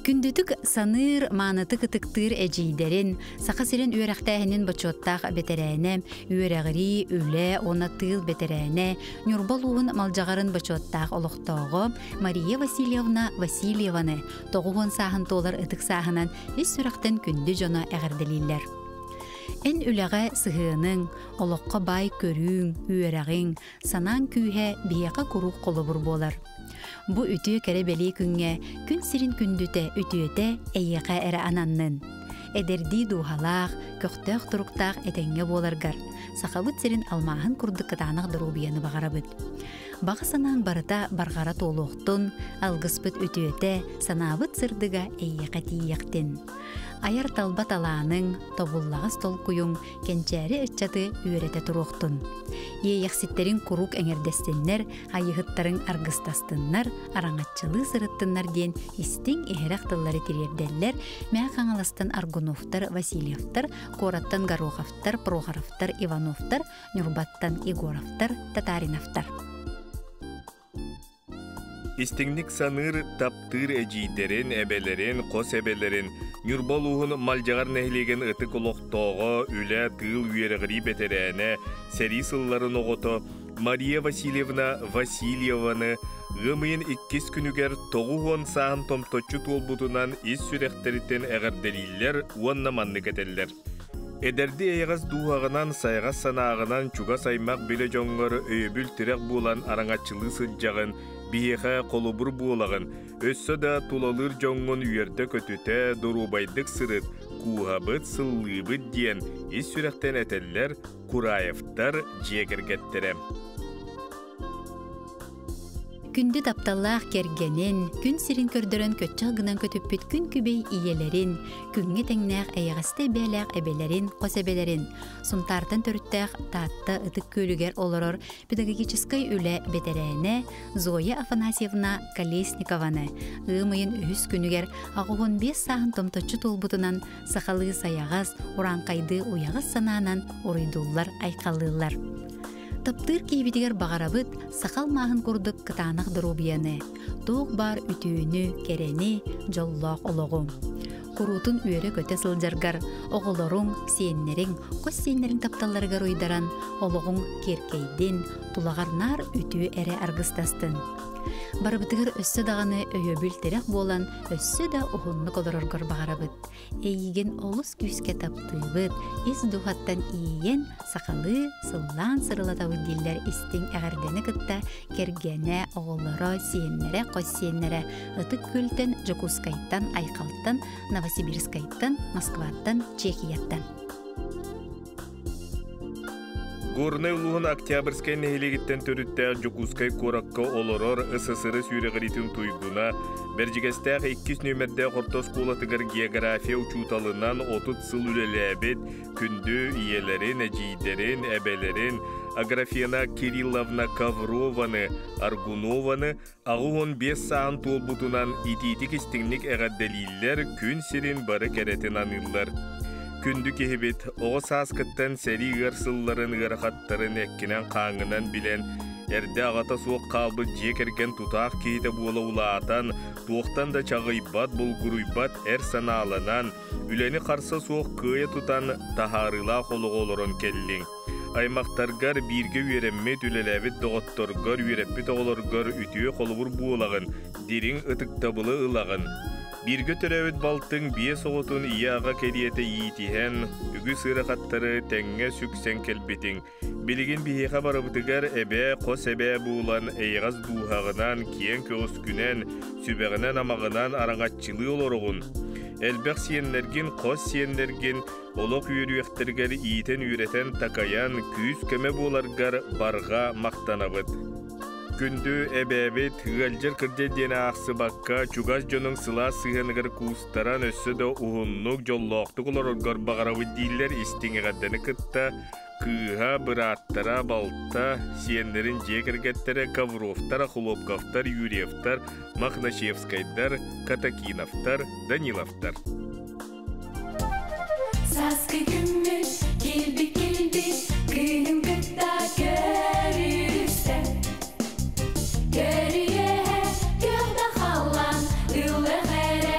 Күндүтүк саныыр, маанытык ытыктыыр эдьиийдэрин, Саха сирин үөрэхтээһинин бочуоттаах бэтэрээнэ, үөрэҕирии, үлэ уонна тыыл бэтэрээнэ, Ньурба улууһун Малдьаҕарын бочуоттаах олохтооҕо Мария Васильевна Васильеваны 90 сааһын туолар ытык сааһынан ис сүрэхтэн күндү дьоно эҕэрдэлииллэр. Эн үлэҕэ сыһыаныҥ, олоххо баай көрүүҥ, үөрэҕиҥ, санааҥ күүһэ биһиэхэ куруук холобур буолар. Бу үтүө кэрэ бэлиэ күҥҥэ күн сирин күндүтэ үтүөтэ эйиэхэ эрэ ананнын. Эдэрдии дууһалаах, көхтөөх туруктаах этэҥҥэ буоларгар, Сахабыт сирин алмааһын курдук кытаанах доруобуйаны баҕарабыт. Баҕа санааҥ барыта барҕара туолуохтун, алгыспыт үтүөтэ, санаабыт сырдыга эйиэхэ тиийиэхтин. Айар талба талааныҥ, тобуллаҕас толкуйуҥ кэнчээри ыччаты үөрэтэ туруохтун. Иэйэхситтэриҥ куруук эҥэрдэстиннэр, айыһыттарыҥ аргыстастыннар, араҥаччылыы сырыттыннар диэн истиҥ иһирэх тыллары тириэрдэллэр Мэҥэ Хаҥаластан Аргуновтар, Васильевтар, куораттан Гороховтар, Прохоровтар, Ивановтар, Ньурбаттан Егоровтар, Татариновтар. Истиҥник саныыр, таптыыр эдьиийдэрин, эбэлэрин, хос эбэлэрин, Ньурба улууһун Малдьаҕар нэһилиэгин ытык олохтооҕо, үлэ, тыыл үөрэҕирии бэтэрээнэ, сэрии сылларын оҕото Мария Васильевна Васильеваны ыам ыйын иккис күнүгэр 90 сааһын томточчу туолбутунан ис сүрэхтэриттэн эҕэрдэлииллэр уонна маннык этэллэр. Эдэрдии эйэҕэс дууһаҕынан, сайаҕас санааҕынан чугас аймах билэ дьоҥҥор өйөбүл-тирэх буолан араҥаччылыы сылдьаҕын, биһиэхэ холобур буолаҕын, өссө да тулалыыр дьоҥҥун үөрдэ-көтүтэ, доруобайдык сырыт, кууһабыт, сыллыыбыт диэн ис сүрэхтэн этэллэр Кураевтар дьиэ кэргэттэрэ. Күндү тапталлаах кэргэнин, күн сирин көрдөрөн көччөх гынан көтүппүт күн күбэй ийэлэрин, күҥҥэ тэҥнээх эйэҕэстэ бээлээх эбэлэрин, хос эбэлэрин, Сунтаартан төрүттээх Таатта Ытык Күөлүгэр олорор педагогическай үлэ бэтэрээнэ Зоя Афанасьевна Колесникованы ыам ыйын үһүс күнүгэр 85 сааһын томточчу туолбутунан сахалыы сайаҕас, урааҥхайдыы уйаҕас санаанан уруйдууллар, айхаллыыллар. Таптыыр киһибитигэр баҕарабыт саха алмааһын курдук кытаанах доруобуйаны, туох баар үтүөнү, кэрэни, дьоллоох олоҕу. Куруутун үөрэ-көтө сылдьаргар оҕолоруҥ, сиэннэриҥ, хос сиэннэриҥ тапталларыгар уйдаран, олоҕуҥ киэркэйдин, тулаҕар наар үтүө эрэ аргыстастын. Барыбытыгар өссө даҕаны өйөбүл-тирэх буолан, өссө да уһуннук олороргор баҕарабыт. Эйигин олус күүскэ таптыыбыт, ис дууһаттан иэйэн, сахалыы сыллаан сырылатабыт дииллэр истиҥ эҕэрдэни кытта кэргэнэ, оҕолоро, сиэннэрэ, хос сиэннэрэ Ытык Күөлтэн, Дьокуускайтан, Айхалтан, Новосибирскайтан, Москваттан, Чехияттан. Горнай улууһун Октябрьскай нэһилиэгиттэн төрүттээх Дьокуускай куоракка олорор СССР үөрэҕириитин туйгуна, Бэрдьигэстээх иккис нүөмэрдээх орто оскуолатыгар география учууталынан 30 сыл үлэлээбит күндү ийэлэрин, эдьиийдэрин, эбэлэрин Аграфена Кирилловна Коврованы, Аргунованы 85 сааһын туолбутунан итиитик-истиҥник эҕэрдэлииллэр, күн сирин бары кэрэтин аныыллар. Күндү киһибит, оҕо сааскыттан сэрии ыар сылларын ыарахаттарын эккинэн-хааҥҥынан билэн, эрдэ аҕата суох хаалбыт дьиэ кэргэн тутаах киһитэ буола улаатан, туохтан да чаҕыйбат, булгуруйбат эр санааланан, үлэни харса суох кыайа тутан, таһаарыылаах олоҕу олорон кэллиҥ. Аймахтаргар, бииргэ үөрэммит, үлэлээбит доҕотторгор, үөрэппит оҕолоргор үтүө холобур буолаҕын, дириҥ ытыктабылы ылаҕын. Бииргэ төрөөбүт балтыҥ биэс оҕотун ийэ-аҕа кэриэтэ иитиһэн, үгүс ыарахаттары тэҥҥэ сүксэн кэлбитиҥ. Билигин биһиэхэ барыбытыгар эбээ, хос эбээ буолан, эйэҕэс дууһаҕынан, киэҥ көҕүскүнэн, сүбэҕинэн-амаҕынан араҥаччылыы олороҕун. Элбэх сиэннэргин, хос сиэннэргин Олох үөрүйэхтэригэр иитэн-үөрэтэн, такайан, күүс-көмө буоларгар барҕа махтанабыт. Күндү эбээбит, ыалдьар кырдьар диэн аахсыбакка, чугас дьонуҥ сылаас сыһыаныгар куустаран өссө да уһуннук, дьоллоохтук олороргор баҕарабыт дииллэр истиҥ эҕэрдэни кытта кыыһа, бырааттара, балта, сиэннэрин дьиэ кэргэттэрэ Ковровтар, Охлопковтар, Юрьевтар, Мохначевскайдар, Катакиновтар, Даниловтар. Сааскы күммүт килбик-килбик кыыһын кытта көрүстэ. Көрүөһэ күөх да халлаан ыллыах эрэ.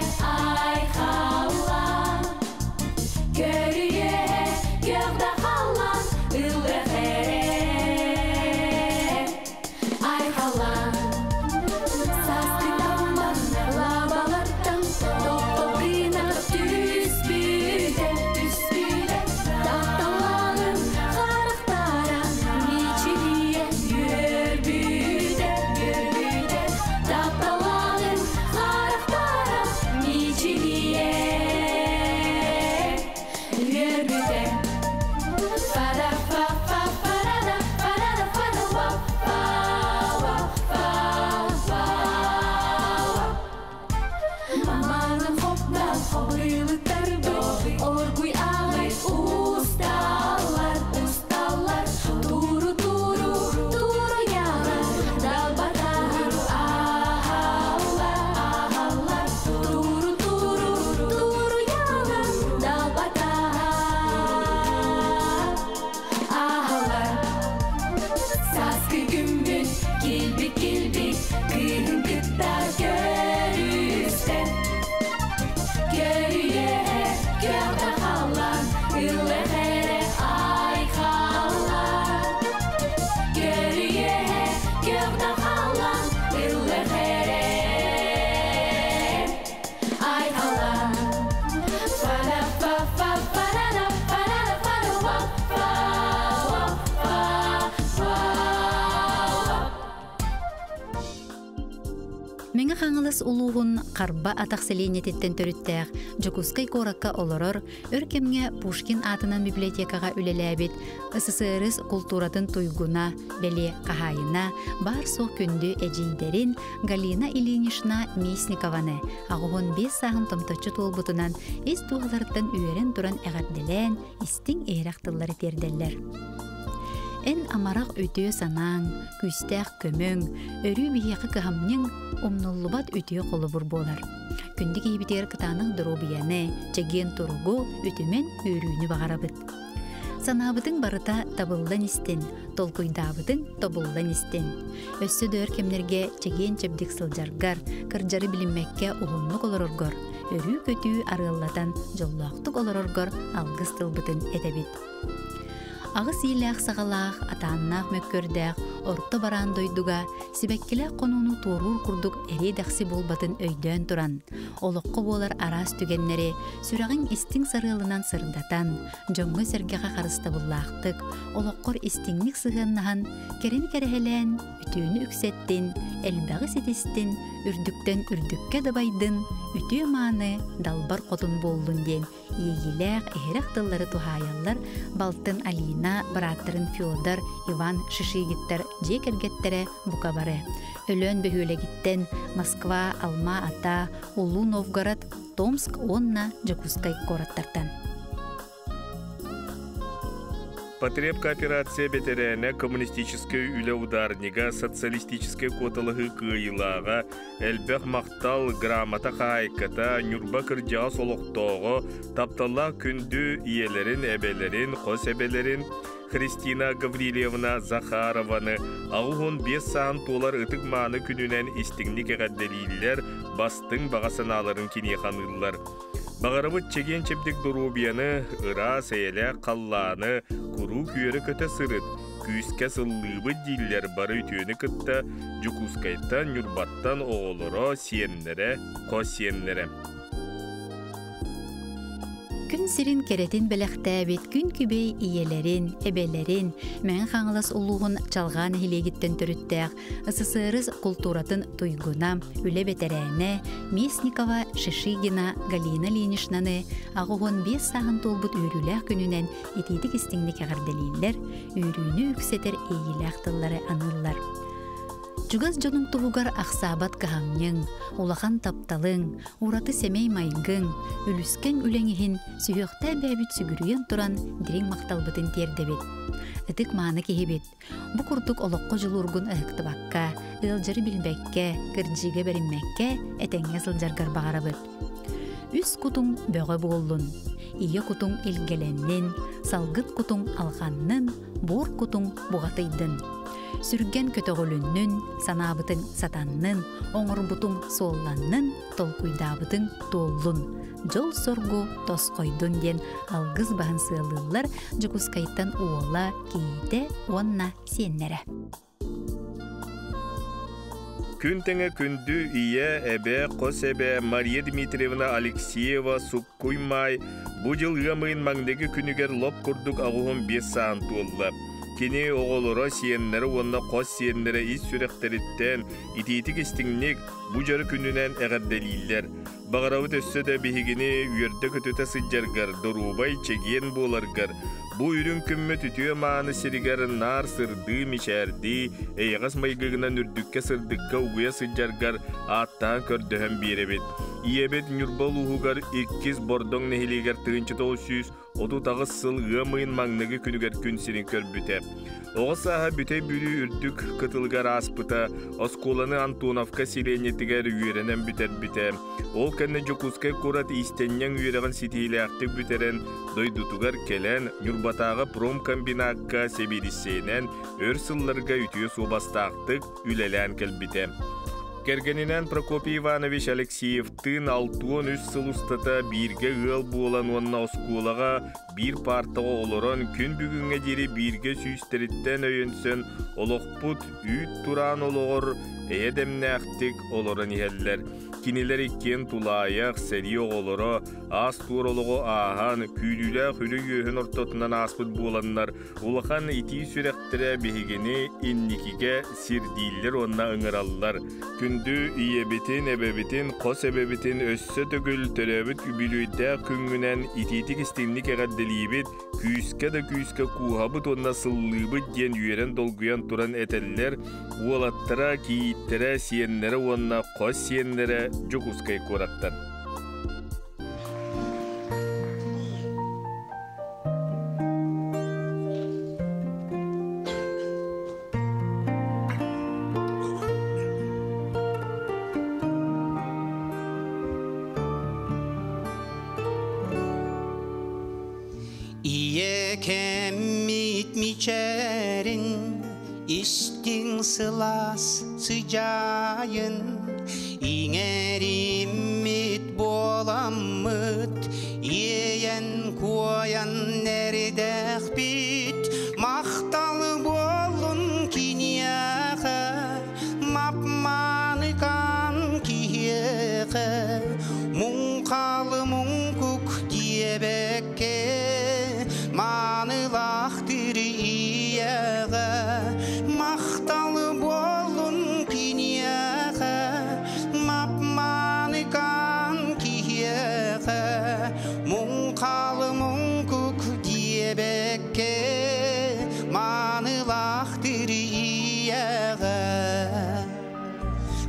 Хаҥалас улууһун Харба атах сэлиэнньэтиттэн төрүттээх Дьокуускай куоракка олорор, өр кэмҥэ Пушкин аатынан библиотекаҕа үлэлээбит СССР култууратын туйгуна, бэлиэ хаһаайына, баар-суох күндү эдьиийдэрин Галина Ильинична Местникованы 85 сааһын томточчу туолбутунан ис дууһаларыттан үөрэн туран эҕэрдэлээн, истиҥ иһирэх тыллары тиэрдэллэр. Эн амарах үтүө санааҥ, күүстээх көмөҥ, өрүү биһиэхэ кыһамньыҥ умнуллубат үтүө холобур буолар. Күндү киһибитигэр кытаанах доруобуйаны, чэгиэн туругу, үтүмэн үөрүүнү баҕарабыт. Санаабытыҥ барыта табыллан истин, толкуйдаабытыҥ тобуллан истин. Өссө да өр кэмнэргэ чэгиэн-чэбдик сылдьаргар, кырдьары билиммэккэ уһуннук олороргор, өрүү-көтүү арыаллатан дьоллоохтук олороргор алгыс тылбытын этэбит. Аҕыс иилээх-саҕалаах, атааннаах мөккүөрдээх орто бараан дойдуга сибэккилээх хонууну туоруур курдук эриэ-дэхси буолбатын өйдөөн туран, олоххо буолар араас түгэннэри сүрэҕиҥ истиҥ сарыалынан сырдатан, дьоҥҥо-сэргэҕэ харыстабыллаахтык, олоххор истиҥник сыһыаннаһан, кэрин кэрэһэлээн, үтүөнү үксэттин, элбэҕи ситистин, үрдүктэн үрдүккэ дабайдын, үтүө-мааны далбар хотун буоллун диэн иэйиилээх, иһирэх тыллары туһаайаллар балтын Алина, бырааттарын Федор, Иван Шишигиттар дьиэ кэргэттэрэ бука бары. Өлөөн бөһүөлэгиттэн Москва, Алма-Ата, Улуу Новгород, Томск уонна Дьокуускай куораттартан. Потребкооперация бэтэрээнэ, коммунистическай үлэ ударнига, социалистическай куоталаһыы кыайыылааҕа, элбэх махтал, грамота хаһаайката, Ньурба кырдьаҕас олохтооҕо, тапталлаах күндү ийэлэрин, эбэлэрин, хос эбэлэрин Христина Гаврильевна Захарованы 85 сааһын туолар ытык-мааны күнүнэн истиҥник эҕэрдэлииллэр, бастыҥ баҕа санааларын киниэхэ аныыллар. Баҕарабыт чэгиэн-чэбдик доруобуйаны, ыраас, эйэлээх халлааны, куруук үөрэ-көтө сырыт, күүскэ сыллыыбыт дииллэр бары үтүөнү кытта Дьокуускайтан, Ньурбаттан оҕолоро, сиэннэрэ, хос сиэннэрэ. Күн сирин кэрэтин бэлэхтээбит күн күбэй ийэлэрин, эбэлэрин, Мэҥэ Хаҥалас улууһун Чалҕаа нэһилиэгиттэн төрүттээх СССР култууратын туйгуна, үлэ бэтэрээнэ Местникова Шишигина Галина Ильиничнаны 85 сааһын туолбут үөрүүлээх күнүнэн итиитик истиҥник эҕэрдэлииллэр, үөрүүнү үксэтэр иэйиилээх тыллары аныыллар. Чугас дьонуҥ туһугар ахсаабат кыһамньыҥ, улахан тапталыҥ, ураты сэмэй майгыҥ, үлүскэҥ үлэҥ иһин сүһүөхтээх бэйэбит сүгүрүйэн туран дириҥ махталбытын тиэрдэбит. Ытык-мааны киһибит, Бу курдук олоххо дьулуургун ыһыктыбакка, ыалдьары билбэккэ, кырдьыыга бэриммэккэ этэҥҥэ сылдьаргар баҕарабыт. Үс кутуҥ бөҕө буоллун, ийэ кутуҥ илгэлэннин, салгын кутуҥ алҕаннын, буор кутуҥ буҕатыйдын. Сүргэн көтөҕүлүннүн, санаабытыҥ сатаннын, оҥорбутуҥ суолланнын, толкуйдаабытыҥ туоллун. Дьол-соргу тосхойдун диэн алгыс баһын сыалыыллар Дьокуускайтан уола, кийиитэ уонна сиэннэрэ. Күн тэҥэ күндү ийэ, эбэ, хос эбэ Мария Дмитриевна Алексеева Суккуй Маай бу дьыл ыам ыйын маҥнайгы күнүгэр лоп курдук 85 саан туолла. Кини оҕолоро, сиэннэрэ уонна хос сиэннэрэ ис сүрэхтэриттэн итиитик-истиҥник бу дьоро күнүнэн эҕэрдэлииллэр. Баҕарабыт өссө да биһигини үөрдэ-көтүтэ сылдьаргар, доруобай, чэгиэн буоларгар, бу үрүҥ күммүт үтүө-мааны сиригэр наар сырдыы, мичээрдии, эйэҕэс майгыгынан үрдүккэ-сырдыкка угуйа сылдьаргар ааттаан көрдөһөн биэрэбит. Ийэбит Ньурба улууһугар иккис Бордоҥ нэһилиэгэр 1938 сыл ыам ыйын маҥнайгы күнүгэр күн сирин көрбүтэ. Оҕо сааһа Бүтэй Бүлүү үрдүк кытылыгар ааспыта, оскуоланы Антоновка сэлиэнньэтигэр үөрэнэн бүтэрбитэ. Ол кэннэ Дьокуускай куорат иистэнньэҥ үөрэҕин ситиһиилээхтик бүтэрэн, дойдутугар кэлэн, Ньурбатааҕы промкомбинакка сэбиэдиссэйинэн өр сылларга үтүө суобастаахтык үлэлээн кэлбитэ. Кэргэнинэн Прокопий Иванович Алексеевтыын 63 сыл устата бииргэ ыал буолан уонна оскуолаҕа биир паартаҕа олорон күн бүгүҥҥэ диэри бииргэ сүүстэриттэн өйөнсөн олохпут үүт тураан олоҕор эйэ дэмнээхтик олорон иһэллэр. Кинилэр иккиэн тулаайах, сэрии оҕолоро, аас-туор олоҕу ааһан, күүрүүлээх үлэ үөһүн ортотунан ааспыт буоланнар, улахан итии сүрэхтэрэ биһигини инникигэ сирдииллэр уонна ыҥыраллар. Күндү ийэбитин, эбэбитин, хос эбэбитин өссө төгүл төрөөбүт үбүлүөйдээх күҥҥүнэн итиитик-истиҥник эҕэрдэлиибит, күүскэ да күүскэ кууһабыт уонна сыллыыбыт диэн үөрэн-долгуйан туран этэллэр уолаттара, кийииттэрэ, сиэннэрэ уонна хос сиэннэрэ Дьокуускай куораттан. Ийэ кэммит мичээрин, истиҥ сылаас сыдьаайын, иҥэриммит буоламмыт, иэйэн-куойан эридэхпит, махтал буоллун киниэхэ, мап-мааныкан киһиэхэ, муҥхалы муҥкук диэбэккэ, маанылаах тириэҕэ, махтал буоллун киниэхэ, мап-мааныкан киһиэхэ, муҥхалы муҥкук диэбэккэ, маанылаах тириэҕэ.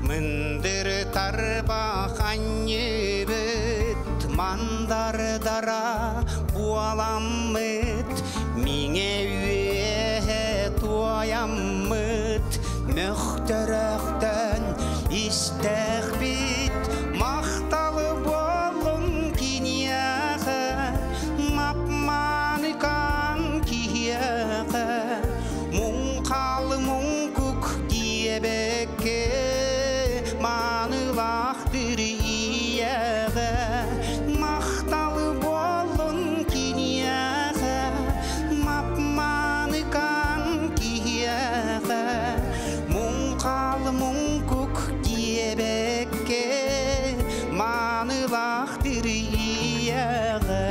Мындыр тарбах анньыбыт, мандардара буоламмыт, миҥэ үөһэ туойаммыт, мөхтөрөхтөн истэхпит, махталы буоллун киниэхэ, мап-мааныкан киһиэхэ, муҥхалы муҥкук диэбэккэ, маанылаах тириэҕэ, махтал буоллун киниэхэ, мап-мааныкан киһиэхэ, муҥхал муҥкук диэбэккэ, маанылаах тириэҕэ.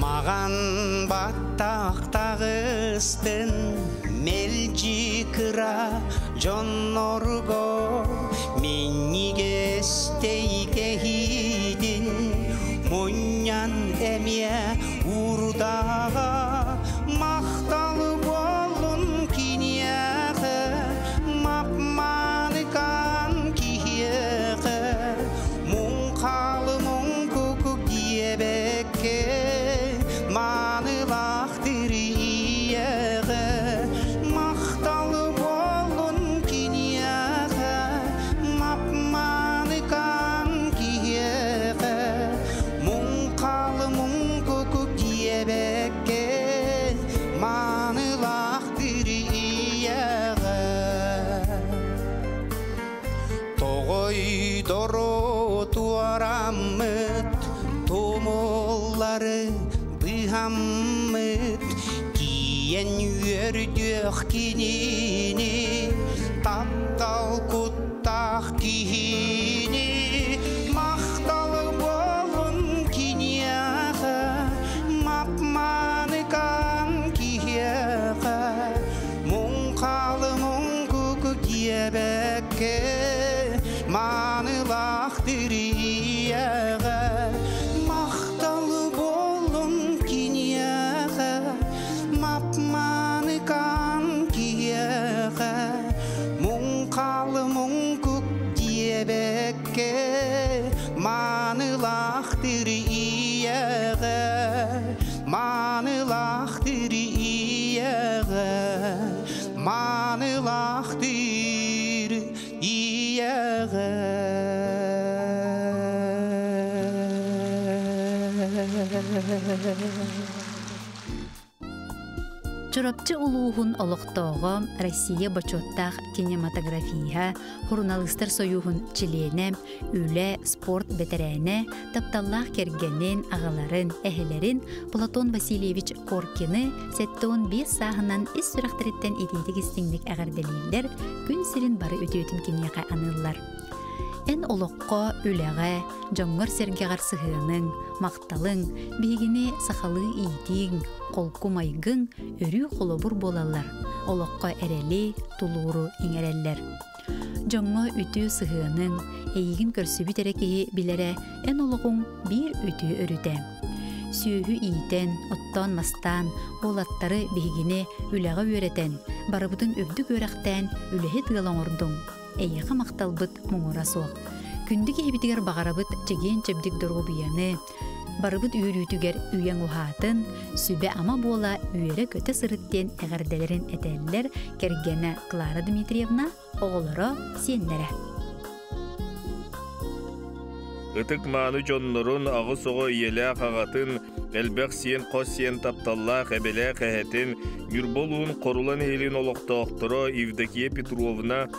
Маҕан баттахтаҕыстын мэлдьи кыра дьоннорго минньигэстэй кэһиитин мунньан эмиэ уурдаҕа махтал буоллун киниэхэ мап-мааныкан киһиэхэ муҥхалы муҥкук диэбэккэ маанылаах тириэҕэ махтал буоллун киниэхэ мап-мааныкан киһиэхэ муҥхалы муҥкук диэбэккэ маанылаах тириэҕэ Тоҕойдору туораммыт, тумуллары быһаммыт, тиийэн үөрдүөх кинини, таптал куттаах киһини, махтал буолун киниэхэ, мап-мааныкан киһиэхэ, муҥхалы муҥкук диэбэккэ, маанылаах тириэҕэ, махтал буоллун киниэхэ, мап-мааныкан киһиэхэ, муҥхалы муҥкук диэбэккэ, маанылаах тириэҕэ, маанылаах тириэҕэ, маанылаах Чурапчы улууһун олохтооҕо, Россия бочуоттаах кинематографиһа, Суруналыыстар сойууһун чилиэнэ, үлэ, спорт бэтэрээнэ, тапталлаах кэргэнин, аҕаларын, эһэлэрин Платон Васильевич Коркины 75 сааһынан ис сүрэхтэриттэн итиитик истиҥник эҕэрдэлииллэр, күн сирин бары үтүөтүн киниэхэ аныыллар. Эн олоххо, үлэҕэ, дьоҥҥор-сэргэҕэр сыһыаныҥ, махталыҥ, биһигини сахалыы иитииҥ, холку майгыҥ өрүү холобур буолаллар, олоххо эрэли, тулууру иҥэрэллэр. Дьоҥҥо үтүө сыһыаныҥ, эйигин көрсүбүт эрэ киһи билэрэ эн олоҕуҥ биир үтүө өрүтэ. Сүөһү иитэн, оттоон-мастаан, уолаттары биһигини үлэҕэ үөрэтэн, барыбытын үрдүк үөрэхтээн үлэһит ыал оҥордуҥ. Эйиэхэ махталбыт муҥура суох. Күндү киһибитигэр баҕарабыт чэгиэн-чэбдик доруобуйаны, барыбыт үөрүүтүгэр үйэҥ уһаатын, сүбэ-ама буола үөрэ-көтө сырыт диэн эҕэрдэлэрин этэллэр кэргэнэ Клара Дмитриевна, оҕолоро, сиэннэрэ. Ытык-мааны дьоннорун, аҕыс оҕо ийэлээх аҕатын, элбэх сиэн хос сиэн тапталлаах эбэлээх эһэтин, Ньурба улууһун Хорула нэһилиэгин олохтоохторо Евдокия Петровна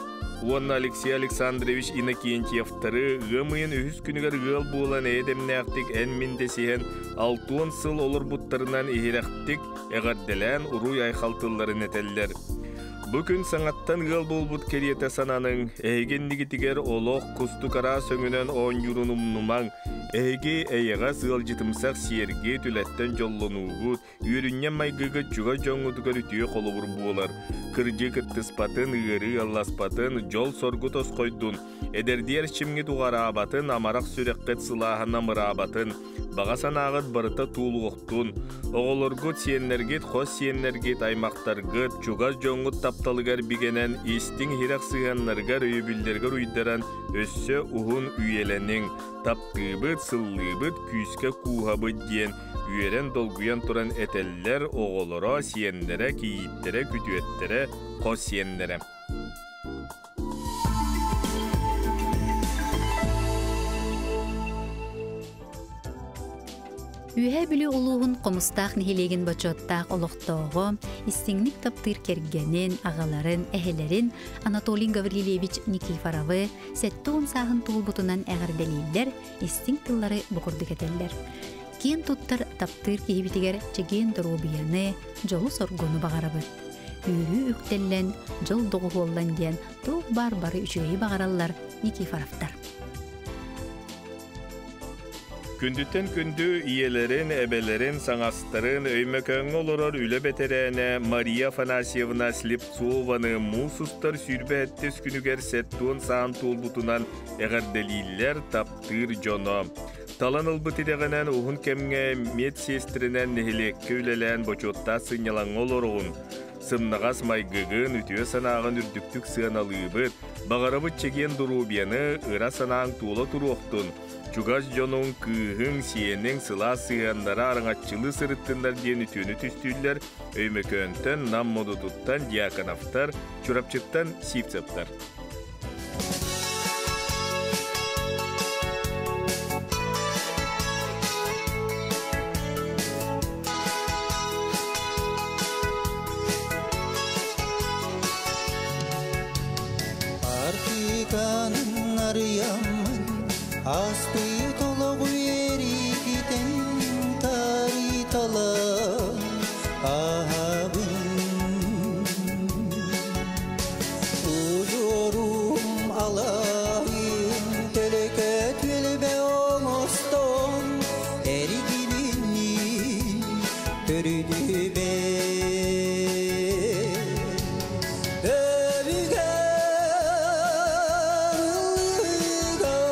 уонна Алексей Александрович Иннокентьевтары ыам ыйын үһүс күнүгэр ыал буолан эйэ-дэмнээхтик эн-мин дэсиһэн 60 сыл олорбуттарынан иһирэхтик эҕэрдэлээн уруй-айхал тылларын этэллэр. Бу күн саҥаттан ыал буолбут кэриэтэ сананыҥ, эһиги иннигитигэр олох кустук араас өҥүнэн оонньуурун умнумаҥ, эһиги эйэҕэс ыалдьытымсах сиэргит, үлэттэн дьоллонуугут, Үөрүнньэм майгыга чугас дьоҥҥутугар үтүө холобур буолар. Кырдьыы кыттыспатын, ыарыы алласпатын, дьол-соргу тосхойдун, эдэрдии эрчимҥит уҕараабатын, амарах сүрэххит сылааһа намыраабатын, баҕа санааҕыт барыта туолуохтун. Оҕолоргут, сиэннэргит, хос сиэннэргит, аймахтаргыт, чугас дьоҥҥут тапталыгар бигэнэн, истиҥ-иһирэх сыһыаннарыгар, өйөбүллэригэр уйдаран, өссө уһун үйэлэниҥ. Таптыыбыт, сыллыыбыт, күүскэ кууһабыт диэн үөрэн долгуйан туран этэллэр оҕолоро, сиэннэрэ, кийииттэрэ, күтүөттэрэ, хос сиэннэрэ. Үөһээ Бүлүү улууһун Хомустаах нэһилиэгин бочуоттаах олохтооҕо, истиҥник таптыыр кэргэнин, аҕаларын, эһэлэрин Анатолий Гаврильевич Никифоровы 70 сааһын туолбутунан эҕэрдэлииллэр, истиҥ тыллары бу курдук этэллэр. Киэн туттар таптыыр киһибитигэр чэгиэн доруобуйаны, дьолу-соргуну баҕарабыт. Үөрүү үктэллэн, дьол доҕуһуоллан диэн туох баар бары үчүгэйи баҕараллар Никифоровтар. Күндүттэн күндү ийэлэрин, эбэлэрин, саҥастарын, Өймөкөөҥҥө олорор үлэ бэтэрээнэ Мария Афанасьевна Слепцованы муус устар 27 күнүгэр 70 саан туолбутунан эҕэрдэлииллэр, таптыыр дьоно. Талан ылбыт идэҕинэн уһун кэмҥэ медсиэстэринэн нэһилиэккэ үлэлээн бочуоттаах сынньалаҥҥа олороҕун. Сымнаҕас майгыгын, үтүө санааҕын үрдүктүк сыаналыыбыт. Баҕарабыт чэгиэн доруобуйаны, ыра санааҥ туола туруохтун. Чугас дьонуҥ, кыыһыҥ, сиэниҥ сылаас сыһыаннара араҥаччылыы сырыттыннар диэн үтүөнү түстүүллэр Өймөкөөнтөн, Нам Модутуттан Дьяконовтар, Чурапчыттан Сивцевтар. Артыканын арыйаммын, ааспыт олоҕу эригитэн тариталан аһабын. Ужурум алайын төлөкө түлбэ оҥостон эригилинни төрүдүбэ. Өбүгэр ыллыгар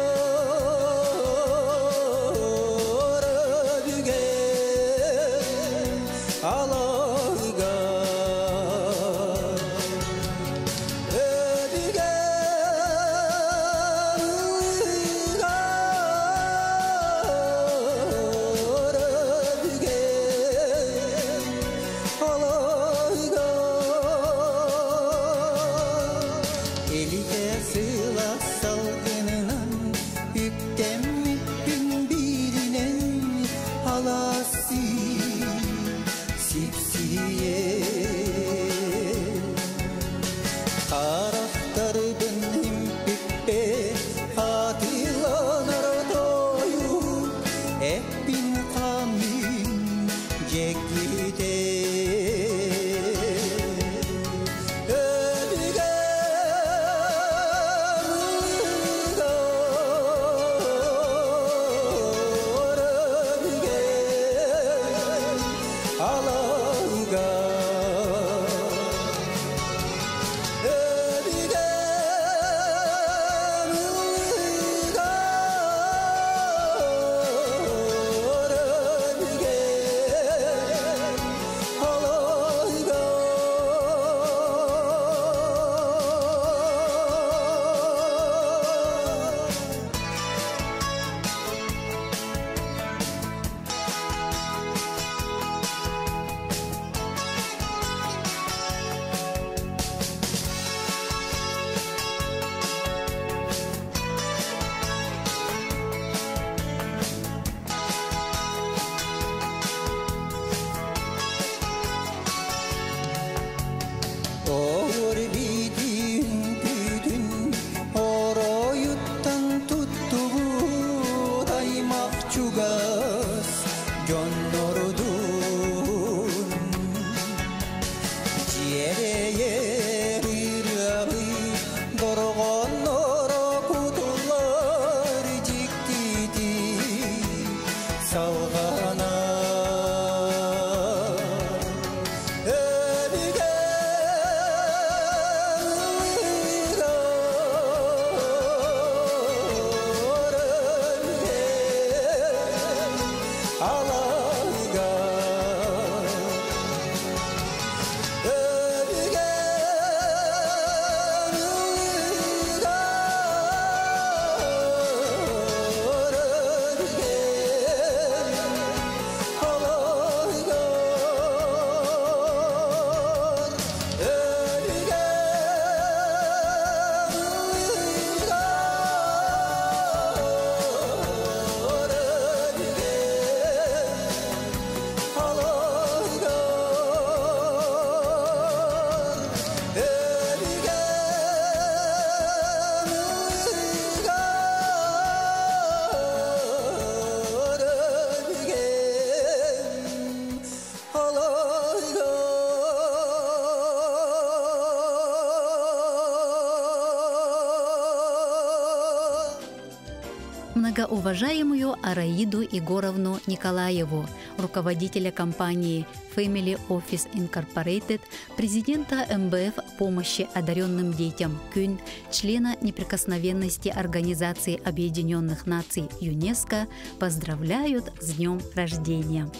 Многоуважаемую Араиду Егоровну Николаеву, руководителя компании Family Office Incorporated, президента МБФ помощи одаренным детям КЮН, члена неприкосновенности Организации Объединенных Наций ЮНЕСКО, поздравляют с днем рождения.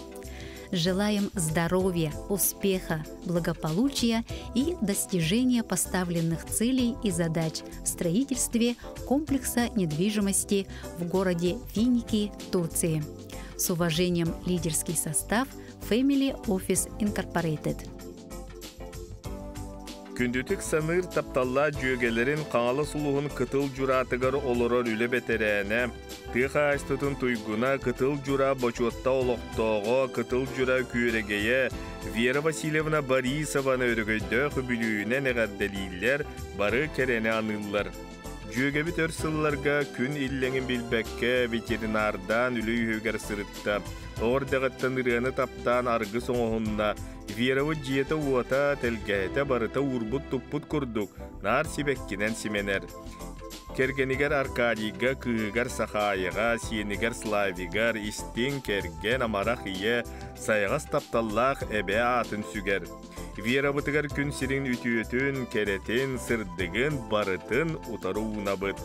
Желаем здоровья, успеха, благополучия и достижения поставленных целей и задач в строительстве комплекса недвижимости в городе Финики, Турции. С уважением, лидерский состав Family Office Incorporated. Күндүтүк саныыр тапталлаах дьүөгэлэрин Хаҥалас улууһун Кытыл Дьураатыгар олорор үлэ бэтэрээнэ, тыа хаһаайыстыбатын туйгуна Кытыл Дьура бочуоттаах олохтооҕо Кытыл Дьура күөрэгэйэ Вера Васильевна Борисованы өрөгөйдөөх үбүлүөйүнэн эҕэрдэлииллэр, бары кэрэни аныыллар. Дьүөгэбит өр сылларга күн иллэҥин билбэккэ ветеринардаан үлэ үөһүгэр сырытта. Оҕо эрдэҕиттэн ырыаны таптаан аргыс оҥоһунна, Верабыт дьиэтэ-уота, тэлгэһэтэ барыта уурбут-туппут курдук, наар сибэккинэн симэнэр. Кэргэнигэр Аркадийга, кыыһыгар Сахаайаҕа, сиэнигэр Славигар истиҥ, кэргэн, амарах ийэ, сайаҕас тапталлаах эбээ аатын сүгэр. Верабытыгар күн сирин үтүөтүн, кэрэтин, сырдыгын барытын утары уунабыт.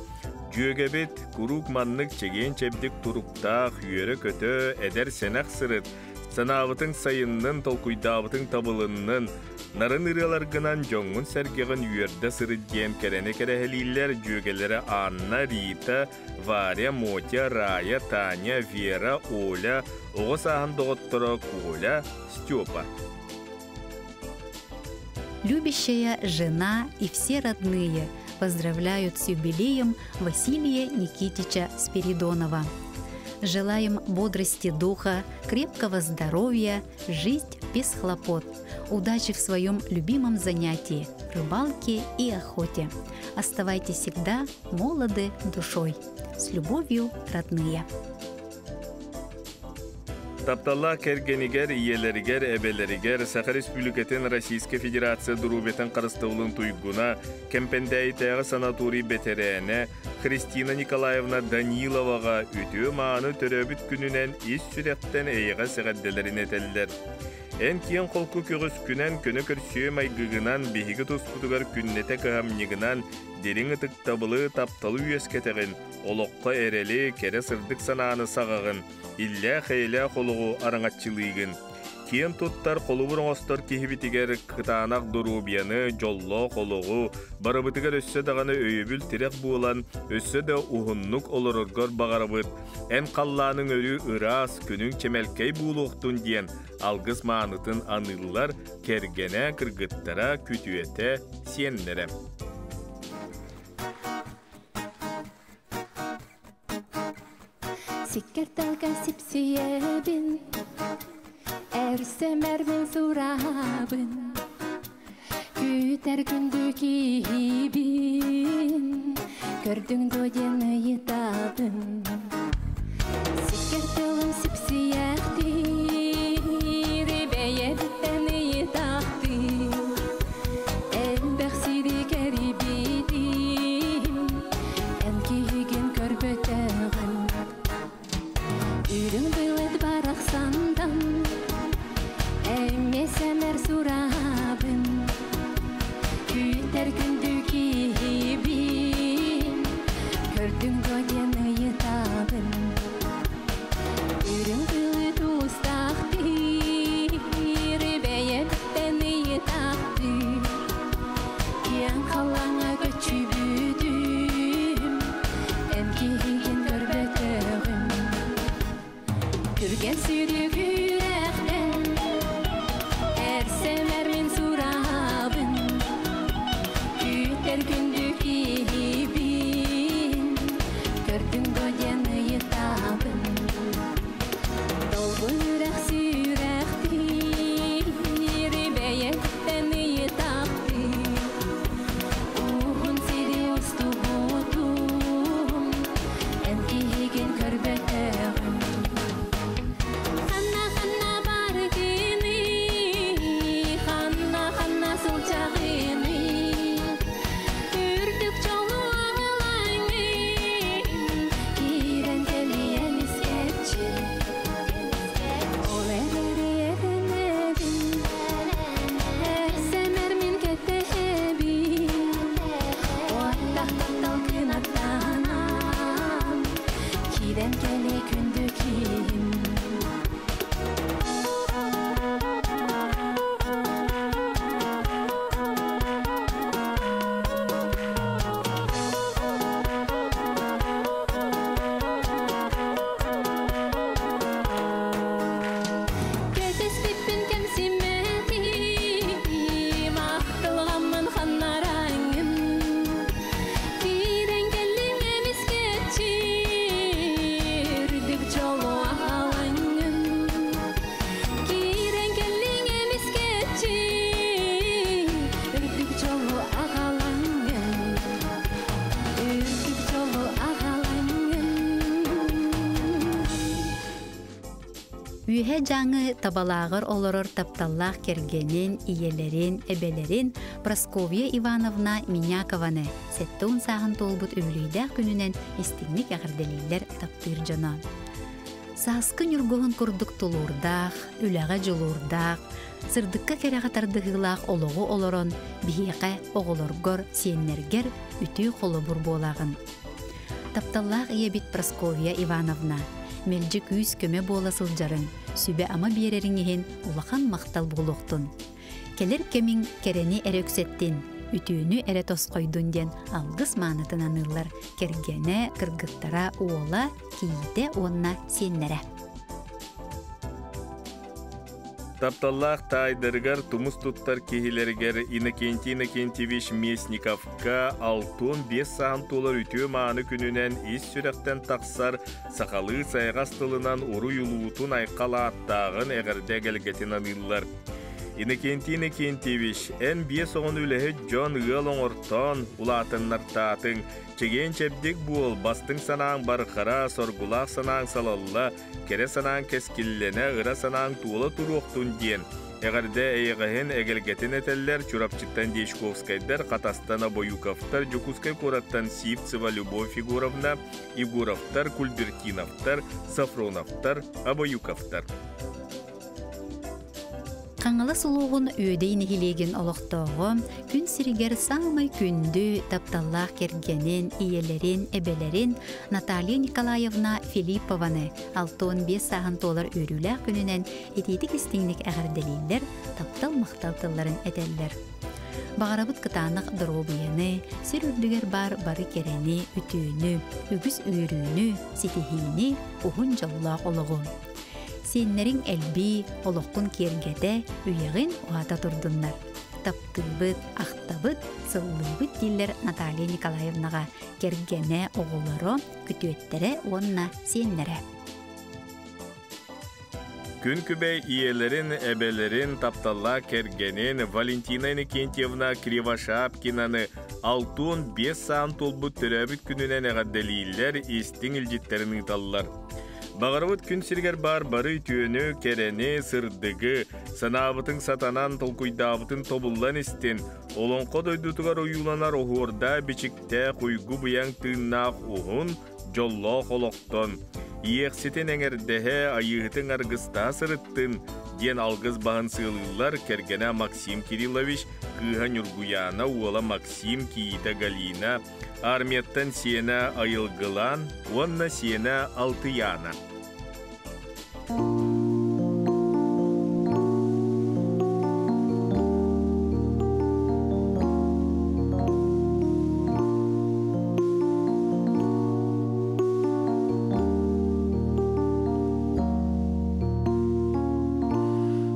Дьүөгэбит куруук маннык чэгиэн-чэбдик туруктаах, үөрэ-көтө, эдэр-сэнэх сырыт, Санаабытыҥ сайыннын, толкуйдаабытыҥ табылыннын, нарын ырыаларгынан дьоҥҥун-сэргэҕин үөрдэ сырыт диэн кэрэни кэрэһэлииллэр дьүөгэлэрэ Анна, Рита, Варя, Мотя, Рая, Таня, Вера, Оля, оҕо сааһын доҕотторо Коля, Степа. Любящая жена и все родные поздравляют с юбилеем Василия Никитича Спиридонова. Желаем бодрости духа, крепкого здоровья, жизнь без хлопот, удачи в своем любимом занятии – рыбалке и охоте. Оставайтесь всегда молоды душой. С любовью, родные. Тапталлаах кэргэнигэр, ийэлэригэр, эбэлэригэр Саха Республикатын Российскай Федерация доруобуйатын харыстабылын туйгуна, Кэмпэндээйитээҕи санаторий бэтэрээнэ Христина Николаевна Даниловаҕа үтүө-мааны төрөөбүт күнүнэн ис сүрэхтэн эйэҕэс эҕэрдэлэрин этэллэр. Эн киэҥ холку көҕүскүнэн, көнө көрсүө майгыгынан, биһиги туспутугар күннэтэ кыһамньыгынан дириҥ ытыктабылы, тапталы үөскэтэҕин, олоххо эрэли, кэрэ сырдык санааны саҕаҕын, иллээх-эйэлээх олоҕу араҥаччылыыгын. Киэн туттар холобур оҥостор киһибитигэр кытаанах доруобуйаны, дьоллоох олоҕу, барыбытыгар өссө даҕаны өйөбүл-тирэх буолан, өссө да уһуннук олороргор баҕарабыт. Эн халлааныҥ өрүү ыраас, күнүҥ чэмэлкэй буолуохтун диэн алгыс маанытын аныыллар кэргэнэ, кыргыттара, күтүөтэ, сиэннэрэ. Сиккэр тылга сипсийэбин, Эр-сэмэрбин сурабын, Күүтэр күндү киһибин, Көрдүҥ дуо диэн ыйытабын. Сиккэр тылым сипсийэхтиир, Бэйэбиттэн ыйытахтыыр, Элбэх сири кэрийбитим, Эн киһигин көрбөтөҕүм. Үрүҥ былыт барахсандан Эмиэ сэмэр сурабын Күүтэр күндү киһибин Көрдүҥ дуо диэн ыйытабын Үрүҥ былыт уустаахтыыр Бэйэбиттэн ыйытахтыыр Киэҥ халлааҥҥа көччүйбүтүм Эн киһигин көрбөтөҕүм Түргэн сүүрүк үрэхтэн Эр-сэмэр мин сурабын Күүтэр күндү киһибин Көрдүҥ дуо диэн ыйытабын Долгун үрэх сүрэхтиир Бэйэттэн ыйытахтыыр Уһун сири устубутум Эн киһигин көрбөтөҕүм. Үөһээ Дьааҥы Табалааҕар олорор тапталлаах кэргэнин, ийэлэрин, эбэлэрин Прасковья Ивановна Минякованы 70 сааһын туолбут үбүлүөйдээх күнүнэн истиҥник эҕэрдэлииллэр таптыыр дьоно. Сааскы ньургуһун курдук тулуурдаах, үлэҕэ дьулуурдаах, сырдыкка кэрэҕэ тардыһыылаах олоҕу олорон биһиэхэ, оҕолоргор, сиэннэргэр үтүө холобур буолаҕын. Тапталлаах ийэбит Прасковья Ивановна, мэлдьи күүс-көмө буола сылдьарыҥ, сүбэ-ама биэрэриҥ иһин улахан махтал буолуохтун. Кэлэр кэмиҥ кэрэни эрэ үксэттин, үтүөнү эрэ тосхойдун диэн алгыс маанытын аныыллар кэргэнэ, кыргыттара, уола, кийиитэ уонна сиэннэрэ. Тапталлаах таайдарыгар тумус туттар киһилэригэр Иннокентий Иннокентьевич Местниковка 65 сааһын туолар үтүө-мааны күнүнэн ис сүрэхтэн тахсар сахалыы сайаҕас тылынан уруй улуутун айхал ааттааҕын эҕэрдэ эгэлгэтин аныыллар. Иннокентий Иннокентьевич, эн биэс оҕону үлэһит дьон ыал оҥортоон улаатыннартаатыҥ, чэгиэн-чэбдик буол, бастыҥ санааҥ бархара, соргулаах санааҥ салалла, кэрэ санааҥ кэскиллэнэ, ыра санааҥ туола туруохтун диэн эҕэрдэ эйэҕэһин эгэлгэтин этэллэр Чурапчыттан Дьячковскайдар, Хатастан Обоюковтар, Дьокуускай куораттан Сивцева Любовь Егоровна, Егоровтар, Кульбертиновтар, Сафроновтар, Обоюковтар. Хаҥалас улууһун Үөдэй нэһилиэгин олохтооҕо күн сиригэр саамай күндү, тапталлаах кэргэнин, ийэлэрин, эбэлэрин Наталья Николаевна Филиппованы 65 сааһын туолар үөрүүлээх күнүнэн итиитик-истиҥник эҕэрдэлииллэр, таптал-махтал тылларын этэллэр. Баҕарабыт кытаанах доруобуйаны, сир үрдүгэр баар бары кэрэни, үтүөнү, үгүс үөрүүнү, ситиһиини, уһун дьоллоох олоҕу. Сиэннэриҥ элбии, олоххун киэргэтэ, үйэҕин уһата турдуннар. Таптыыбыт, ахтабыт, сыллыыбыт дииллэр Наталья Николаевнаҕа кэргэнэ, оҕолоро, күтүөттэрэ уонна сиэннэрэ. Күн күбэй ийэлэрин, эбэлэрин, тапталлаах кэргэнин Валентина Иннокентьевна Кривошапкинаны 65 саан туолбут төрөөбүт күнүнэн эҕэрдэлииллэр, истиҥ илдьиттэрин ыыталлар. Баҕарабыт күн сиригэр баар бары үтүөнү, кэрэни, сырдыгы, санаабытыҥ сатанан, толкуйдаабытын тобуллан истин, олоҥхо дойдутугар ойууланар оһуордаах бичиктээх уйгу-быйаҥ тыыннаах уһун, дьоллоох олохтон, иэхситин эҥэрдэһэ, айыыһытыҥ аргыстаһа сырыттын, диэн алгыс баһын сыалыыллар кэргэнэ Максим Кириллович, кыыһа Ньургуйаана, уола Максим, кийиитэ Галина, Армияттан сиэнэ Айылгылаан уонна сиэнэ Алтыйаана.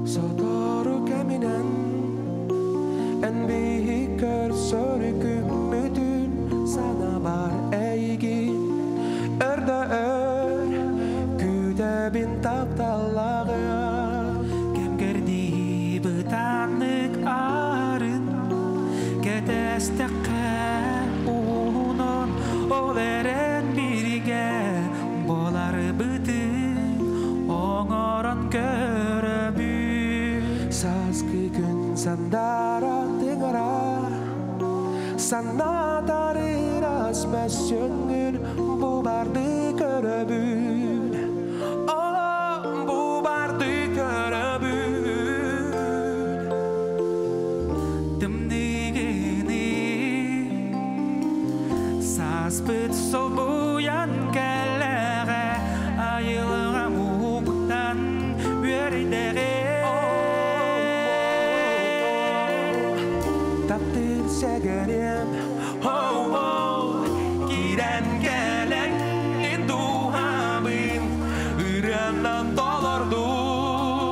Сотору кэминэн эн биһи көрсөр күммүтүн санабар эйигин өр да өр күүтэбин тапталлааҕым Кэм-кэрдии бытааннык арын кэтэстэххэ уһунун ол эрэн биригэ буоларбытын оҥорон көрөбүн Сааскы күн сандаара тыгара санаатар ыраас мөссүөҥҥүн бу барды көрөбүн О, бу барды көрөбүн Тымныгыны сааспыт солбуйан кэллэҕэ айылҕа муҥтан үөрдэҕэ Таптыыр сэгэриэм Оу, киирэн кэлэн дууһабын ырыанан толордук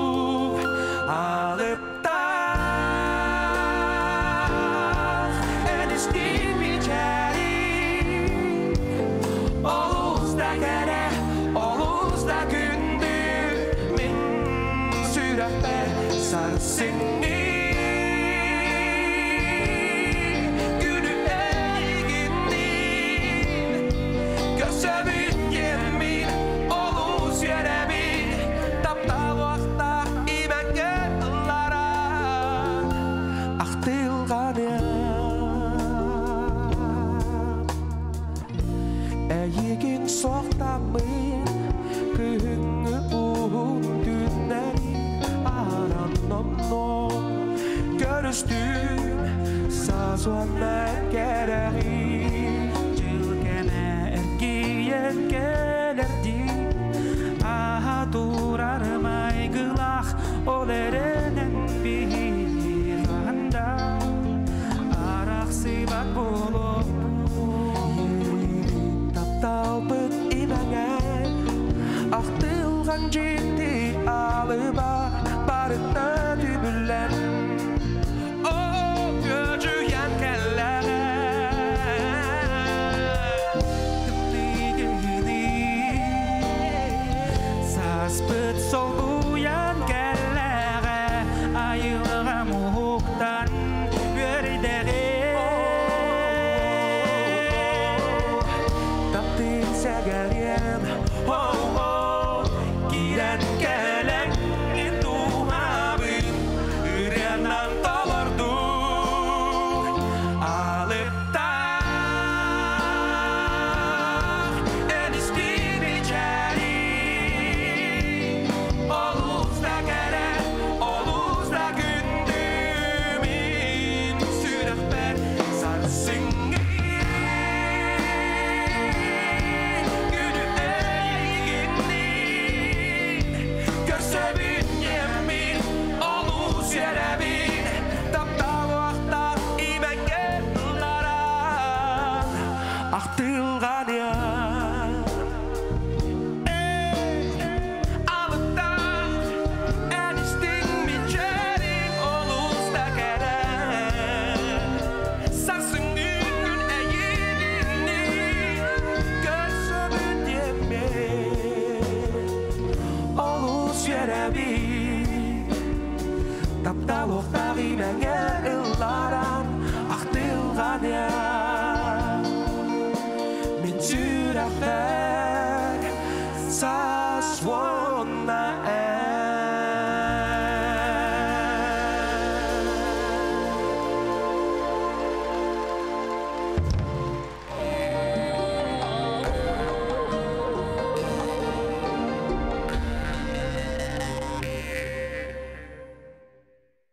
алыптаах эн истиҥ мичээриҥ олус да кэрэ олус да күндү мин сүрэхпэр сарсыҥҥы күнү эйигинниин Эйигин соқтамын Күһүңҥү уһун түннэри Аран номно Көрүстүм Саас уонна кэрэҕи Дьыл кэмэ эргийэн кэлэрдии Ааһа турар майгылаах Ол эрэнэн биһиги арахсыбат буолуохпут. Тапталбыт имэҥэ Ахтылҕан дьикти алыба Барыта түбүллэн О, күөдьүйэн кэллэҕэ Тымныйгыны Сааспыт солбуйан кэллэҕэ Айылҕа муһуктан үөрдэҕэ Таптыыр сэгэриэм О-о, киирэн кэлэҥҥин дууһабын Ырыанан толордуҥ Алыптаах эн истиҥ мичээриҥ Олус да кэрэ, олус да күндү мин сүрэхпэр сарсыҥҥы күнү эйигинниин Көрсөбүн диэммин, олус үөрэбин Тапталлаахтаах имэҥҥэ ылларан Ахтылҕаныам.